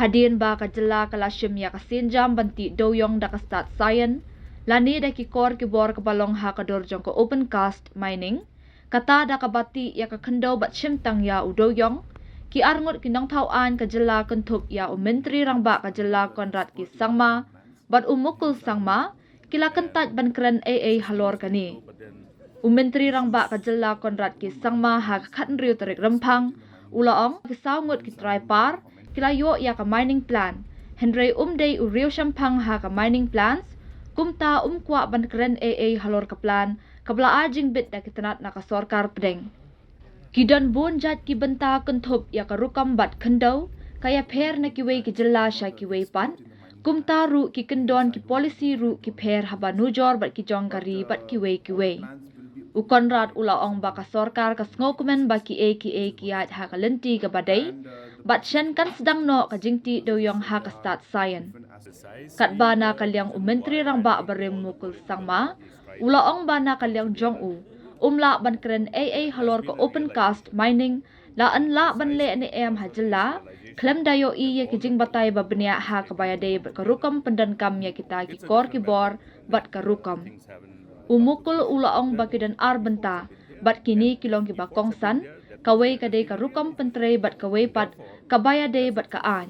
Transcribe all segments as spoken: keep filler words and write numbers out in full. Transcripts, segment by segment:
Hadien ba ka jylla ka la shim ïa ka sienjam ban tih dewiong da ka stad science, lane da ki kor ki bor kaba long ha ka dur jong ka open cast mining, kata da kaba tih ïa ka khyndew bad shim tang ïa u dewiong, ki arngut ki nongthaw aiñ ka jylla kynthup ïa u Myntri Rangbah ka jylla Conrad K Sangma bad u Mukul Sangma, ki la kyntait ban kren ei ei halor kane. U Myntri Rangbah ka jylla Conrad K Sangma ha ka khathynriew tarik Rymphang u la ong, ki saw ngut ki trai par ki la ïoh ïa ka mining plan, hynrei um dei u riewshemphang ha ka mining plans, kumta um kwah ban kren ei ei halor ka plan kaba la ai jingbit da ki tnat na ka sorkar pdeng. Ki don bun jait ki bynta kynthup ïa ka rukom bat khyndew, ka ïapher na kiwei ki jylla sha kiwei pat, kumta ruh ki kyndon ki policy ruh ki pher haba nujor bad ki jong ka ri bad kiwei kiwei. U Conrad u la ong ba ka sorkar ka sngewkmen ba kiei kiei ki ïaid ha ka lynti kaba dei, bad shen kan sdang noh ka jingtih dewiong ha ka stad science. Katba na ka liang u Myntri Rangbah barim Mukul Sangma u la ong ba na ka liang jong u, um lah ban kren ei ei halor ka open cast mining, la yn lah ban leh ne em ha jylla, khlem da ïohi ïa ki jingbatai ba bniah ha kaba ïadei bad ka rukom pyndonkam ïa kita ki kor ki bor bad ka rukom. U Mukul u la ong ba ki don ar bynta, bad kine ki long kiba kongsan, kawei ka dei ka rukom pyntrei bad kawei pat kaba ïadei bad ka aiñ.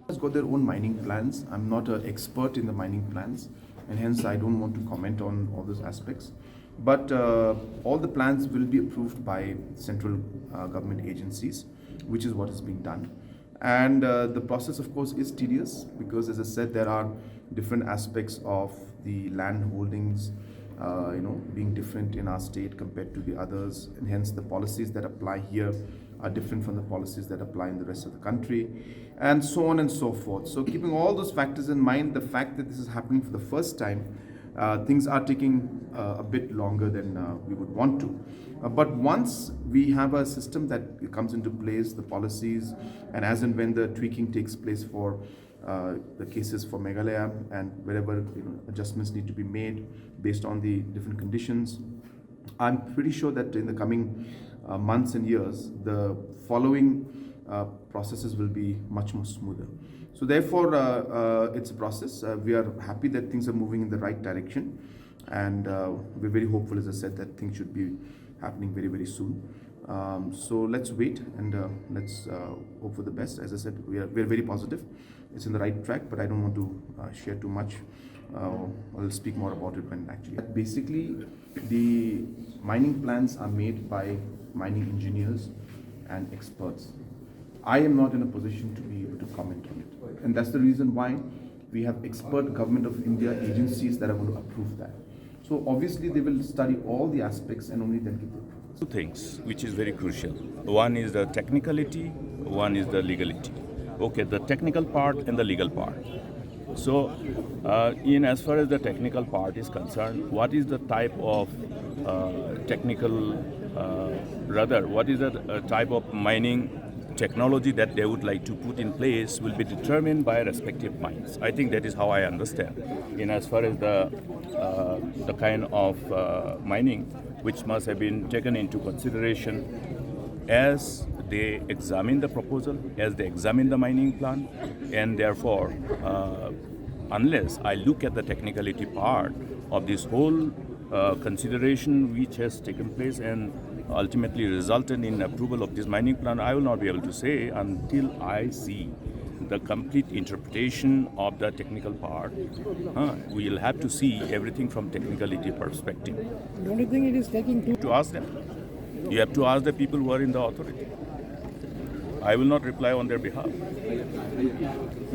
Has got their own mining plans. I'm not an expert in the mining plans, and hence I don't want to comment on all those aspects. But uh, all the plans will be approved by central uh, government agencies, which is what is being done. And uh, the process, of course, is tedious because, as I said, there are different aspects of the land holdings, uh, you know, being different in our state compared to the others, and hence the policies that apply here are different from the policies that apply in the rest of the country, and so on and so forth. So, keeping all those factors in mind, the fact that this is happening for the first time, uh, things are taking uh, a bit longer than uh, we would want to. Uh, but once we have a system that comes into place, the policies, and as and when the tweaking takes place for uh, the cases for Meghalaya and wherever, you know, adjustments need to be made based on the different conditions, I'm pretty sure that in the coming uh, months and years, the following uh, processes will be much more smoother. So therefore, uh, uh, it's a process. Uh, we are happy that things are moving in the right direction, and uh, we're very hopeful, as I said, that things should be happening very, very soon. Um, so let's wait and uh, let's uh, hope for the best. As I said, we are, we are very positive. It's in the right track, but I don't want to uh, share too much. Uh, I'll speak more about it when actually. Basically, the mining plans are made by mining engineers and experts. I am not in a position to be able to comment on it. And that's the reason why we have expert Government of India agencies that are going to approve that. So obviously, they will study all the aspects and only then give the approval. Two things which is very crucial. One is the technicality, one is the legality. Okay, the technical part and the legal part. So, uh, in as far as the technical part is concerned, what is the type of uh, technical, uh, rather, what is the uh, type of mining technology that they would like to put in place will be determined by respective mines. I think that is how I understand. In as far as the uh, the kind of uh, mining which must have been taken into consideration as they examine the proposal, as they examine the mining plan, and therefore, uh, unless I look at the technicality part of this whole uh, consideration which has taken place and ultimately resulted in approval of this mining plan, I will not be able to say until I see the complete interpretation of the technical part. Uh, we'll have to see everything from technicality perspective. Don't you think it is taking too To ask them, you have to ask the people who are in the authority. I will not reply on their behalf.